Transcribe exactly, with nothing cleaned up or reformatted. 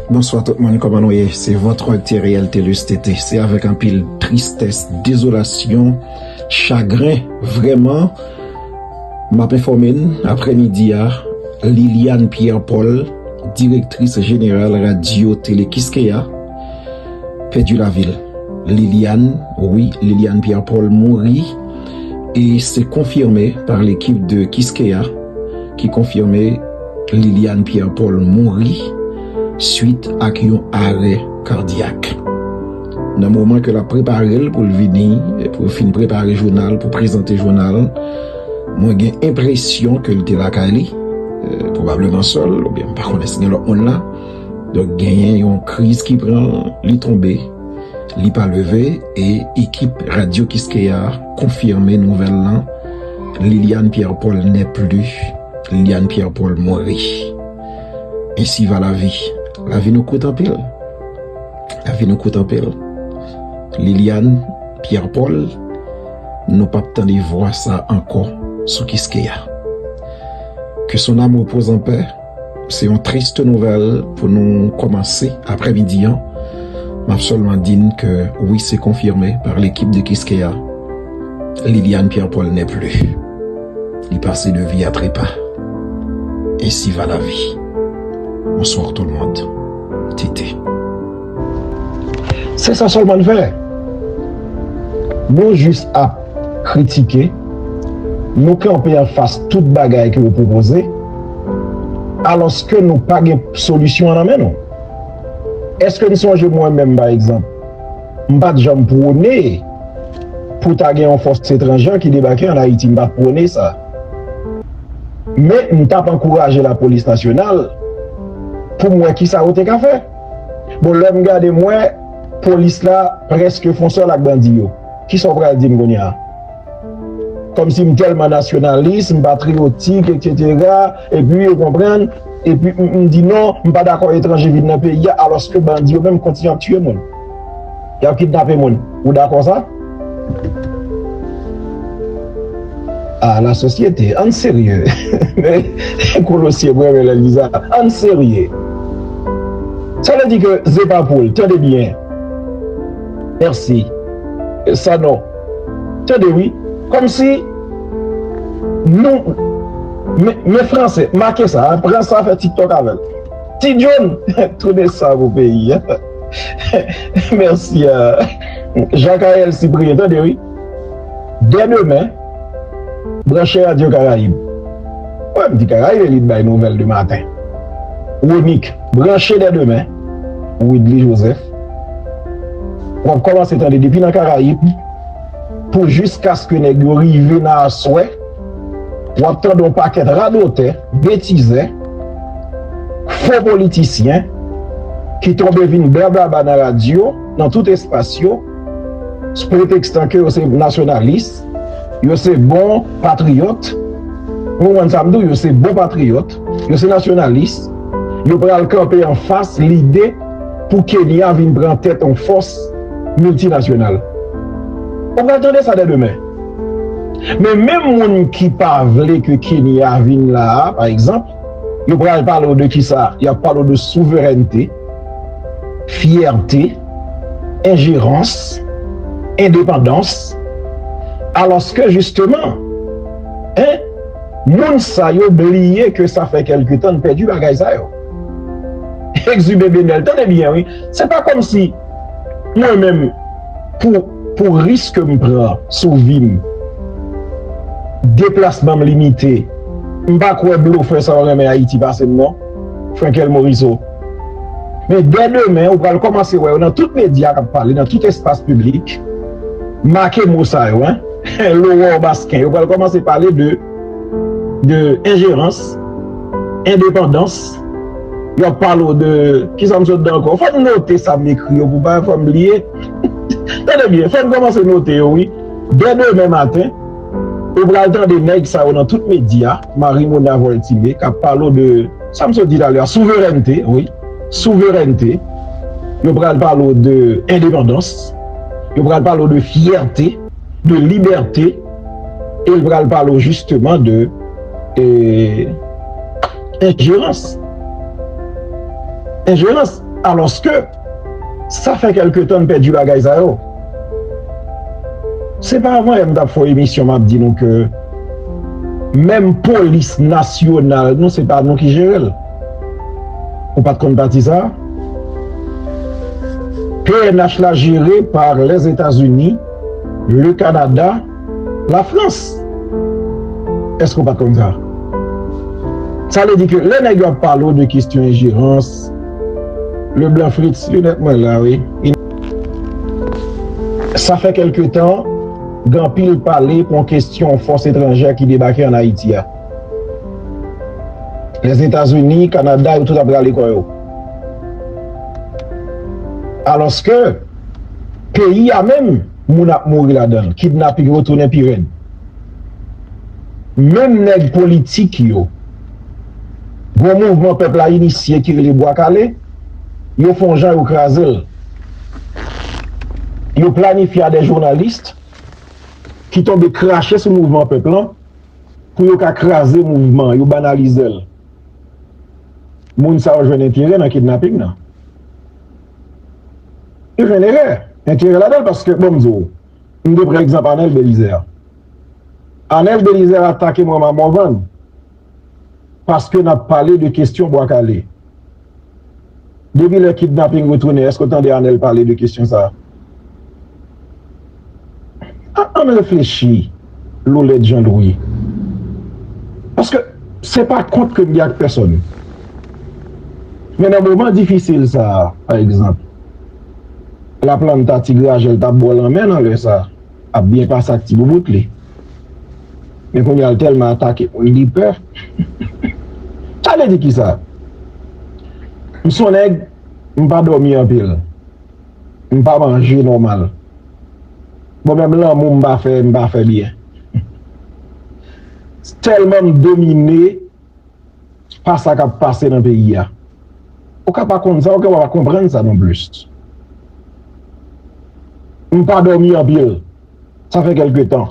Bonswa tout moun, kòman nou ye? Se Votre Theriel Telus T T. Se avèk anpil tristès, dezolasyon, chagren, vrèman, m ap enfòme n, aprèmidi a, Liliane Pierre Paul, direktris jeneral radyo Tele Kiskeya, pèdi lavi l. Liliane, wi, Liliane Pierre Paul mouri, e se konfime pa lekip de Kiskeya ki konfime Liliane Pierre Paul mouri swit ak yon arè kadyak. Nan moman ke l ap prepare l pou l vini, pou l fin prepare jounal, pou prezante jounal, mwen gen enpresyon ke l te lakay li, eh, pwobableman sèl, oubyen m pa konnen si gen lòt moun la. Donk, genyen yon kriz ki pran l, li tonbe, li pa leve, e ekip Radyo Kiskeya konfime nouvèl lan, Liliane Pierre Paul n'est plus, Liliane Pierre Paul mouri. Ainsi va la vie. Lavi nou kout anpil. Lavi nou kout anpil. Liliane Pierre Paul, nou p ap tande vwa sa ankò sou Kiskeya. Que son âme repose en paix. Se yon triste nouvèl pou nou kòmanse aprèmidi an. M ap sèlman di n ke wi, se konfime pa lekip de Kiskeya. Liliane Pierre Paul n'est plus. Li pase de vi a trepa. Ainsi va la vie. Bonsoir tout le monde. T T. Se sa sèlman n fè. Nou jis ap kritike, nou kanpe anfas tout bagay ke yo pwopoze, alòske nou pa gen solisyon an nan men nou. Èske n sonje mwen menm, pa egzanp, m pa t janm pwone pou ta gen yon fòs etranjè ki debake ann Ayiti, m pa t pwone sa. Men, m t ap ankouraje lapolis nasyonal pou m wè kisa yo te ka fè. Bon, lè m gade, m wè polis la prèske fè yon sèl ak bandi yo. Kisa w pral di m kounye a? Kòmsi m tèlman nasyonalis, m patriyotik, etsetera, epi, ou konprann, epi m, m di non, m pa dakò etranje vin nan peyi a, alòske bandi yo menm kontinye ap tiye moun. Y ap kidnape moun. Ou dakò sa? Ah, la société, ann serye. Kolosye, mwen renmen lè l di sa. Ann serye. Sa vle di ke Zepapoul, tande byen. Mèsi. Sanon, tande wi. Kòmsi nou, men, men franse, make sa, pran sa, fè TikTok avè l. Ti John, tounen sa pou peyi a. Mèsi a Jean Carel Cyprien, tande wi. Dè demen, branche Radyo Karayib. Wè, m di Karayib, e li t bay nouvèl de maten. Wonik, branche dè demen, Widly Joseph. W ap kòmanse tande depi nan Karayib pou jiskaske nèg yo rive nan aswè. W ap tande yon pakèt radotè, betizè, fo politisyen ki tonbe vin blablaba nan radyo, nan tout espas yo, sou pretekstan ke yo se nasyonalis, yo se bon patriyòt. Ou konprann sa m di w? Yo se bon patriyòt, yo se nasyonalis. Yo pral kanpe anfas lide pou Kenya vin pran tèt yon fòs miltinasyonal. Ou pral tande sa dè demen. Men menm moun ki pa vle ke Kenya vin la a, pa egzanp, yo pral pale w de kisa? Y ap pale w de souverènte, fyète, enjerans, endepandans. Alòske, jisteman, en, moun sa yo bliye ke sa fè kèlke tan n pèdi bagay sa yo. Exhibé Benel, tande byen, wi. Se pa kòmsi mwen menm, pou, pou risk ke m pran sou vi m, deplasman m limite, m pa kwè blofè sa yo renmen Ayiti pase m, non. Frankel Morisseau. Men dè demen, ou pral kòmanse wè yo nan tout medya k ap pale, nan tout espas piblik, make mo sa yo, en. Laurent Basquin, yo pral kòmanse pale de, de enjerans, endepandans. Y ap pale w de, kisa m sot di ankò? Fò m note sa m ekri yo pou pa fò m bliye. Tande byen, fò n kòmanse note yo, wi. Dè demen maten, ou pral tande nèg sa yo nan tout medya, Marie Mona Voltimé, k ap pale w de, sa m sot di talè a, souverènte, wi, souverènte. Yo pral pale w de endepandans. Yo pral pale w de fyète, de libète. E l pral pale w jisteman de, e, enjerans. enjerans, alòske sa fè kèlke tan n pèdi bagay sa yo. Se pa avan yè m t ap fè yon emisyon, m ap di nou ke menm polis nasyonal nou, se pa nou ki jere l. Ou pa t konn pati sa? P N H la jere pa Lèzetazini, le Kanada, Lafrans. Èske w pa t konn sa? Sa vle di ke lè nèg yo ap pale w de kesyon enjerans, Leblanc Fritz, linèt mwen la, wi. Sa fè kèlke tan, gen anpil pale pou yon kesyon fòs etranjè ki debake ann Ayiti a. Lèzetazini, Kanada, yo tout ap rale kò yo. Alòske, peyi a menm, moun ap mouri ladan l, kidnaping retounen pi rèd. Menm nèg politik yo, gwo mouvman pèp la inisye ki rele Bwa Kale, yo fè yon jan yo kraze l. Yo planifye a de jounalis ki tonbe krache sou mouvman pèp lan pou yo ka kraze mouvman, yo banalize l. Moun sa yo jwenn enterè nan kidnaping nan. Yo jwenn erè, enterè ladan l paske, bon, m di w, m te pran egzanp Anèl Belizè. Anèl Belizè atake mwen a Mòvann paske n ap pale de kesyon Bwa Kale. Depi lè kidnaping retounen, èske w tande Anèl pale de kesyon sa a? A, ann reflechi, Lolèt Jean Louis. Paske se pa kont ke m gen ak pèsòn. Men nan moman difisil sa a, pa egzanp, Laplanta, Ti Grajèl t ap ba w lanmen nan lè sa a, ap byen pase ak ti boubout li. Men kounye a l tèlman atake moun, li pè. Sa vle di kisa? M se yon nèg, m pa dòmi anpil. M pa manje nòmal. Bon, menm lanmou m pa fè, m pa fè byen. Tèlman m domine pa sa k ap pase nan peyi a. Ou ka pa konn sa, ou ka pa konprann sa non plis. M pa dòmi anpil. Sa fè kèlke tan.